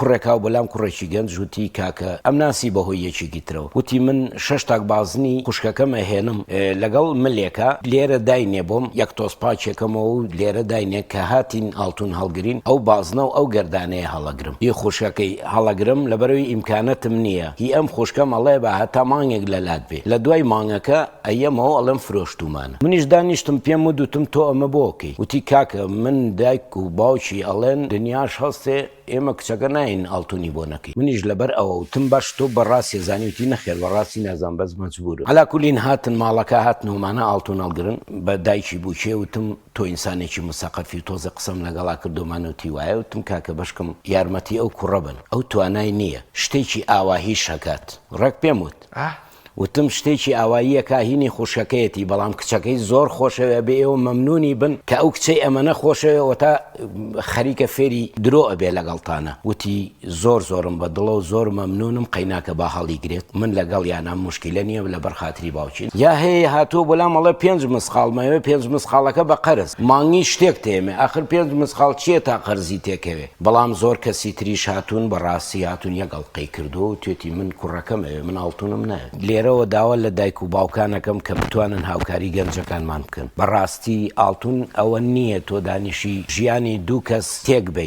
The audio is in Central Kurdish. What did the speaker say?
کوڕێک هاو بەلام کوڕێکی گەنج وتی کاکە ئەمناسی بەهۆی یەکێکی ترەوە وتی من شەش تاک بازنی خوشکەکەم ئەهێنم لەگەڵ ملێکا لێرە داینێ بۆم یەک تۆز پاکێکەمەوە و لێرە داینێ کە هاتین ئاڵتون هەڵگرین ئەو بازنە و ئەو گەردانەیە هەڵەگرم هی خوشکەکەی هەڵەگرم لەبەرەوەی ئیمکانەتم نییە هی ئەم خوشکەم ئەڵێ با هەتا مانگێک لەلات بێ لە دوای مانگەکە ئەیەمەوە ئەڵێم فرۆشتومانە منیش دانیشتم پێم وت وتم تۆ ئەمە بۆ ئەکەی وتی کاکە من دایک و باوکی ئەڵێن دنیاش هەستێ ئێمە کچەکە ناین ئاڵتونی بۆ نەکەی منیش لەبەر ئەوە وتم باش تۆ بەڕاستی ئەزانی وتی نەخێر بەڕاستی نازانم بەس مەجبورم عەلا کولین هاتن ماڵەکە هاتن ومانە ئاڵتون هەڵگرن بە دایکی بوکێ وتم تۆ ئینسانێکی مسەقەفی و تۆزێ قسەم لەگەڵا کردومانە وتی وایە وتم کاکە بەشکم یارمەتی ئەو کوڕە بن ئەو توانای نییە شتێکی ئاواهیش هەکات ڕێک پێم وت وتم شتێکی ئاواییە کا هینی خوشکەکەیەتی بەڵام کچەکەی زۆر خۆشەوێ ئەبێ ئێوە مەمنونی بن کە ئەو کچەی ئەمەنە خۆشەوێ وەتا خەریکە فێری درۆ ئەبێ لەگەڵتانە وتی زۆر زۆرم بە دڵە و زۆر مەمنونم قەیناکە با هەڵیگرێت من لەگەڵیانا موشکیلە نییە لەبەر خاتری باوکی یا هەیە هاتووە بۆلام ئەڵێ پێنج مسقاڵ مەوێ پێنج مسقاڵەکە بە قەرز مانگی شتێک تێمێ ئاخر پێنج مسقاڵ چییە تا قەرزی تێکەوێ بەڵام زۆر کەسی تریش هاتوون بە ڕاستی هاتوون یەک ئەڵقەی کردووە و توێتی من کوڕەکەم ئەوێ من ئاڵتونم ناوێ. لێرەوە داوا لە دایک و باوکان ئەکەم کە بتوانن هاوکاری گەنجەکانمان بکەن. بە ڕاستی ئاڵتون ئەوە نییە تۆ دانیشی ژیانی دوو کەس تێک بەی.